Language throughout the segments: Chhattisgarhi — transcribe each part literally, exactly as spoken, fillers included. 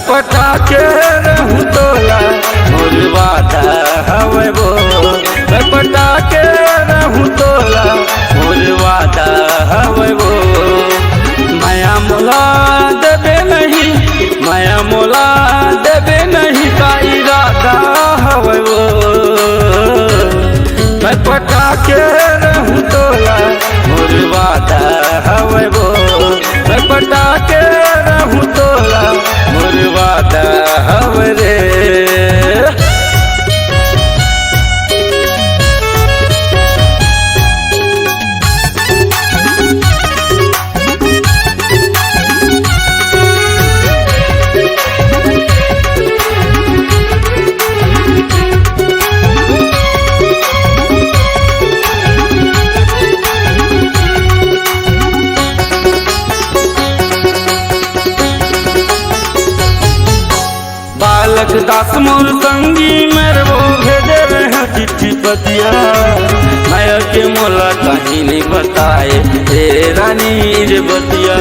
पटा के रहूं तोला, मोर वादा हवय वो। मैं पटा के रहूं तोला, मोर वादा हवय वो। मया मोला देबे नहीं, मया मोला देबे नहीं, का इरादा हवय वो। मैं पटा के रहूं तोला, मोर वादा हवय वो। मैं पटा के रहूं तोला, मोर वादा हवय रे। बालक दास मोर संगी, मेर वो भेजे रहे चिट्ठी पतिया। मया के मोला कहीं नहीं बताए, ए रानी रे बतिया।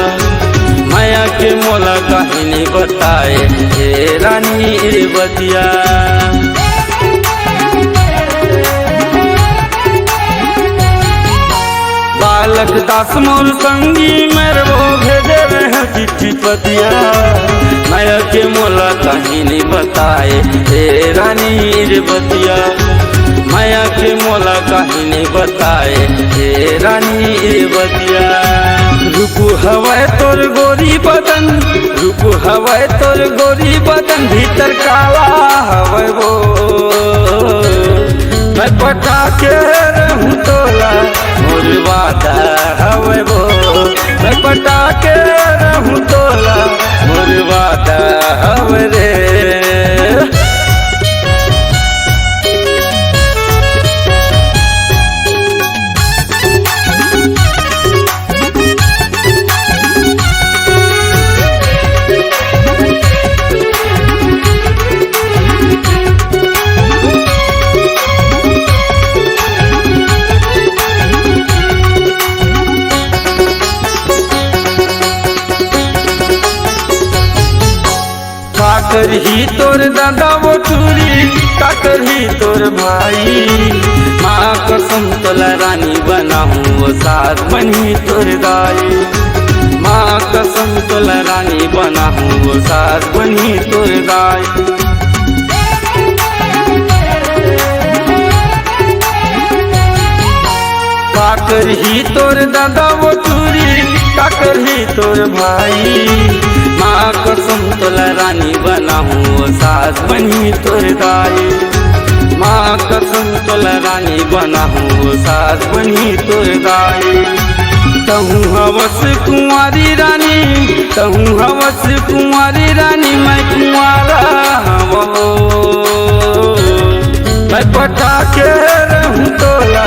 मया के मोला कहीं नहीं बताए, ए रानी रे बतिया। बालक दास मोर संगी, मेर वो भेजे रहे चिट्ठी पतिया। मया के मोला कहीं नहीं बताए, ए रानी रे बतिया। मया के मोला कहीं नहीं बताए, ए रानी रे बतिया। रूप हवय तोर गोरी बदन, रूप हवय तोर गोरी बदन, भीतर काला हवय वो। मैं पटा के रहूं तोला, मोर वादा हवय वो। मैं पटा के रहूं तोला, मोर वादा हवय रे। का करही तोर दादा वो टूरी, का करही तोर भाई। माँ कसम तोला रानी बनाहूँ, वो सास बनही तोर दाई। माँ कसम तोला रानी बनाहूँ, वो सास बनही तोर दाई। का करही तोर दादा वो टूरी, का करही तोर भाई। माँ कसम तोला रानी बनाहूँ, वो सास बनही तोर दाई। माँ कसम तोला रानी बनाहूँ, वो सास बनही तोर दाई। तहूँ हवस कुंवारी रानी, तहूँ हवस कुंवारी रानी, मैं कुंवारा हवं। मैं पटा के रहूं तोला,